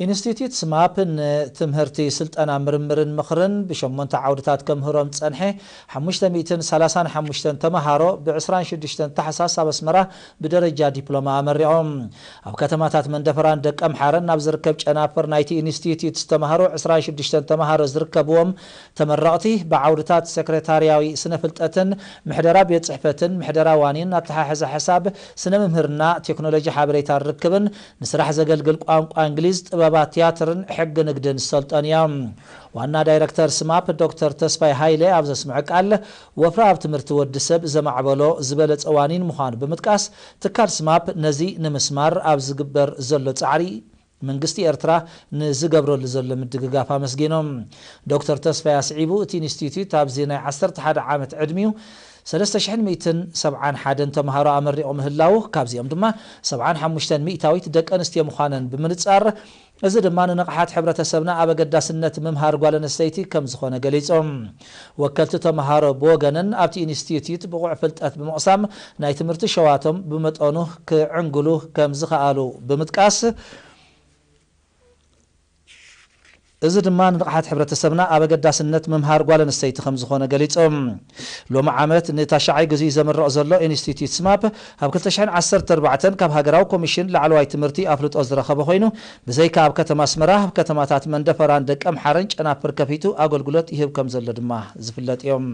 ኢንስቲትዩት ስማፕ ንትምህርቲ፣ ስልጠና፣ ምርምርን ምኽርን ብሸሞንተ ዓውድታት ከምህሮም ዝጸንሐ ሓሙሽተ ሚእትን ሰላሳን ሓሙሽተን ተመሃሮ ብ ዕስራን ሽዱሽተን ታሕሳስ ኣብ ኣስመራ ብደረጃ ዲፕሎማ ኣመሪቖም። ኣብ ከተማታት መንደፈራን ደቀምሓረን ናብ ዝርከብ ጨናፍር ናይቲ ኢንስቲትዩት ዝተመሃሩ ዕስራን ሽዱሽተን ተመሃሮ ዝርከብዎም ተመረቕቲ ብዓውድታት ሴክሬታርያዊ ስነ ፍልጠትን ምሕደራ ቤት ጽሕፈትን ምሕደራ ዋኒን ኣተሓሕዛ ሓሳብ ስነ ምምህርና ቴክኖሎጂ ሓበሬታ ርክብን ንስራሕ ዘገልግል ቋንቋ እንግሊዝ፣ ጥበባት ቲያትርን ሕጊ ንግድን ዝሰልጠኑ እዮም። ዋና ዳይረክተር ስማፕ ዶክተር ተስፋይ ሃይለ ኣብ ዘስምዐ ቃል፣ ወፍሪ ኣብ ትምህርቲ ወዲ ሰብ ዘማዕበሎ ዝበለጸ ዋኒን ምዃኑ ብምጥቃስ፣ ትካል ስማፕ ነዚ ንምስማር ኣብ ዝግበር ዘሎ ጻዕሪ መንግስቲ ኤርትራ ንዝገብረሉ ዘሎ ምድግጋፍ ኣመስጊኖም። ዶክተር ተስፋይ ኣስዒቡ፣ እቲ ኢንስቲትዩት ኣብዚ ናይ ዓሰርተ ሓደ ዓመት ዕድሚኡ ሰለስተ ሽሕን ሚእትን ሰብዓን ሓደን ተምሃሮ ኣመሪቑ ምህላዉ፣ ካብዚኦም ድማ ሰብዓን ሓሙሽተን ሚእታዊት ደቂ ኣንስትዮ ምዃነን ብምንጻር፣ እዚ ድማ ንንቕሓት ሕብረተሰብና ኣብ ኣገዳስነት ምምሃር ጓል ኣንስተይቲ ከም ዝኾነ ገሊጾም። ወከልቲ ተምሃሮ ብወገነን፣ ኣብቲ ኢንስቲትዩት ብቑዕ ፍልጠት ብምቕሳም ናይ ትምህርቲ ሸዋቶም ብመጠኑ ክዕንግሉ ከም ዝኸኣሉ ብምጥቃስ፣ እዚ ድማ ንንቕሓት ሕብረተሰብና ኣብ ኣገዳስነት ምምሃር ጓል ኣንስተይቲ ከም ዝኾነ ገሊጾም። ሎሚ ዓመት ንታሽዓይ ግዜኡ ዘምርቕ ዘሎ ኢንስቲትዩት ስማፕ፣ ኣብ ክልተ ሽሕን ዓሰርተ ኣርባዕተን ካብ ሃገራዊ ኮሚሽን ላዕለዋይ ትምህርቲ ኣፍልጦ ዝረኸበ ኮይኑ፣ ብዘይካ ኣብ ከተማ ኣስመራ፣ ኣብ ከተማታት መንደፈራን ደቀምሓረን ጨናፍር ከፊቱ ኣገልግሎት ይህብ ከም ዘሎ ድማ ዝፍለጥ እዮም።